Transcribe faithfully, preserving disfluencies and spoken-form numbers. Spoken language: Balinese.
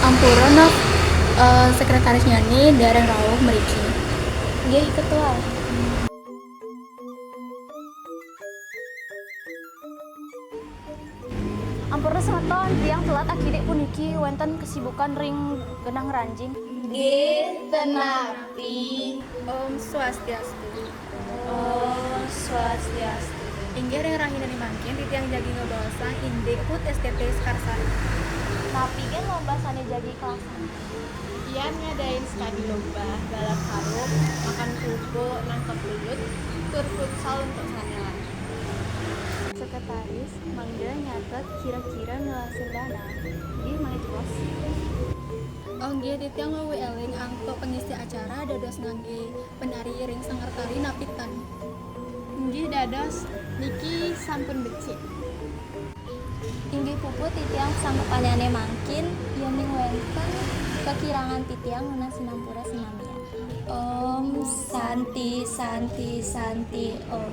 Ampura, Nov, eh, sekretarisnya nih dereng rauh mriki. Nggih, Ketua. Ampura semeton, tiang telat akidik puniki wenten kesibukan ring genah ngranjing. Nggih, tenapi. Om Swastiastu. Om Swastiastu. Inggih ring rahinaning mangkin titiang jagi ngabaosang indik hut S T P Sekarsana. Napi gén lomba sané jagi kalaksanaan? Tiang ngadain sekadi lomba balap karung, makan kerupuk, nangkep belut, tur futsal untuk sané lanjut. Sekretaris, mangda nyatet kira-kira ngelasin dana. Nggih, malih jebos. Oh nggih, titiang wau éling antuk pengisi acara dados nganggé penari ring Sanggar Tari napi ten? Inggih dados, niki sampun becik. Inggih puput titiang sangkepannyané mangkin, yéning wénten kakirangan titiang nunas sinampura sinamian. Om Santi, Santi, Santi, Om.